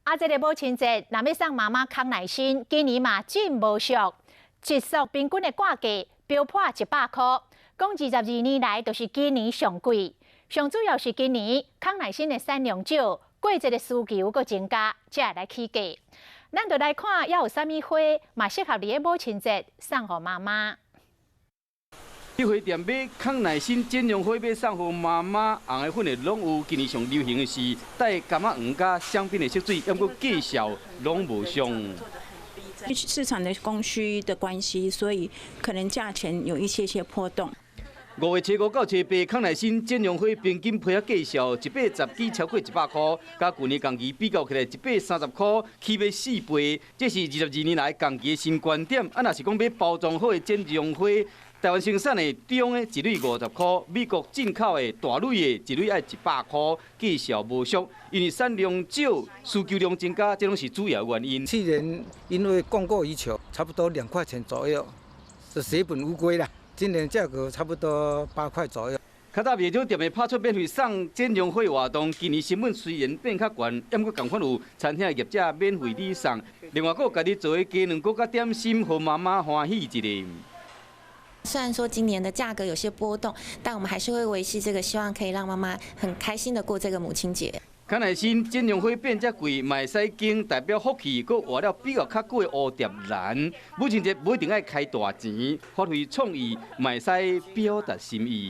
啊，這个母親節，若欲送媽媽康乃馨，今年嘛真無俗，一束平均的掛價飆破100箍，講22年來就是今年上貴。上主要是今年康乃馨的產量少，過節的需求閣增加，才會來起價。咱就來看，猶有啥物花嘛適合佇咧母親節送予媽媽。去花店買康乃馨剪絨花，欲送予媽媽，紅的粉的攏有。今年上流行的是帶柑仔黃佮香檳的色水，毋過價數攏無俗。市場的供需的關係，所以可能價錢有一些些波動。5月初5到初8，康乃馨剪絨花平均批仔價數一百十支超過100箍，佮舊年同期比較起來，130箍起碼4倍。這是22年來同期的新高點。啊，若是講欲包裝好的剪絨花，台灣生產的中的一蕊50箍，美國進口的大蕊的一蕊愛100箍，價數無俗。因為產量少，需求量增加，這攏是主要原因。去年因為供過於求，差不多2塊錢左右，是血本無歸啦。今年價格差不多8塊左右。較早袂少店會拍出免費送剪絨花活動，今年成本雖然變較懸，毋過仝款有餐廳業者免費禮送，另外閣有家己做的雞卵糕佮點心，予媽媽歡喜一下。雖然說今年的價格有些波動，但我們還是會維繫這個，希望可以讓媽媽很開心的過這個母親節。康乃馨剪絨花變遮貴，嘛會使經代表福氣，閣活了比較較久的蝴蝶蘭。母親節無一定愛開大錢，發揮創意，嘛會使表達心意。